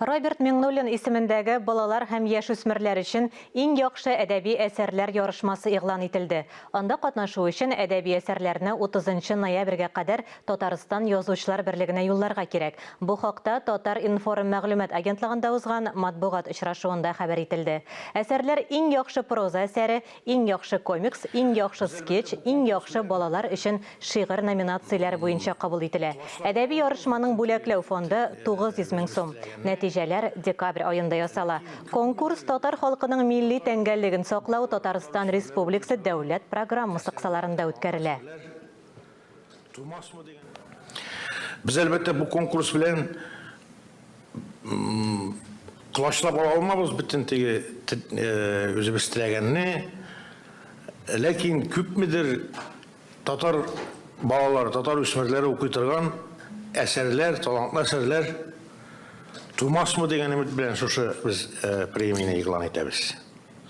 Роберт Миңнуллин исемендәге балалар һәм яшүсмерләр өчен иң яхшы әдәби әсәрләр ярышмасы игълан ителде. Анда катнашу өчен әдәби әсәрләрне 30 нчы ноябрьгә кадәр Татарстан Язучылар берлегенә юлларга кирәк. Бу хакта Татар-информ мәгълүмат агентлыгында узган матбугат очрашуында хәбәр ителде. Әсәрләр Иң яхшы проза әсәре, Иң яхшы комикс, Иң яхшы скетч, Иң яхшы балалар өчен шигырь номинацияләре буенча кабул ителә. Әдәби ярышманың бүләкләү фонды, 900 мең сум. Нәтиҗәләр декабрь аенда ясала. Конкурс Татар халкының милли тәңгәллеген саклау Татарстан Республикасы дәүләт программасы кысаларында үткәрелә. Без, әлбәттә, бу конкурс белән колачлап ала алмабыз бөтен теге үзебез теләгәнне. Ләкин күпмедер татар балалары, татар үсмерләре укый торган әсәрләр, талантлы әсәрләр тумасмы дигән өмет белән шушы без премияне игълан итәбез.